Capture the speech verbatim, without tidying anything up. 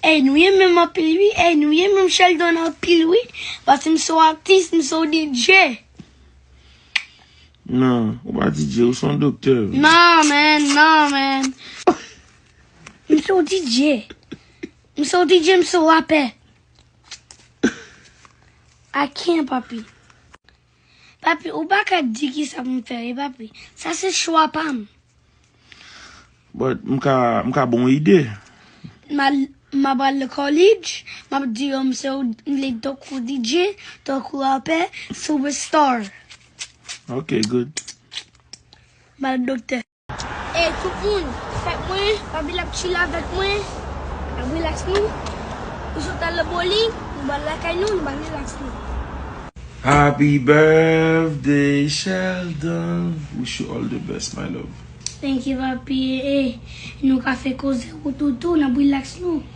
Ey, nou ye menm anpil wi. Ey, nou ye menm Sheldon anpil wi. Paske m se yon atis, m se yon D J. Non, ou pa D J, ou se yon doktè. Non, man, non, man. M se yon D J. M se yon D J, m se yon rapè. I can't, papi. Papi, ou pa ka di ki sa pou m fè, wi, papi. Sa se chwa pa m. But m ka, m ka bon ide. M al, m ap al college, m ap di yo m se yon, m vle tankou D J, tankou rapè, superstar. Ok, good. M al doktè. Ey, tout moun, fèt mwen, papi l ap chile avèk mwen, n ap relax nou. Nou sot al nan bowling, nou ba l lakay nou, nou ba l relax nou. Happy birthday, Sheldon. Wish you all the best, my love. Thank you, papi. Ey, nou ka fè koze ou toutou, n ap relax nou.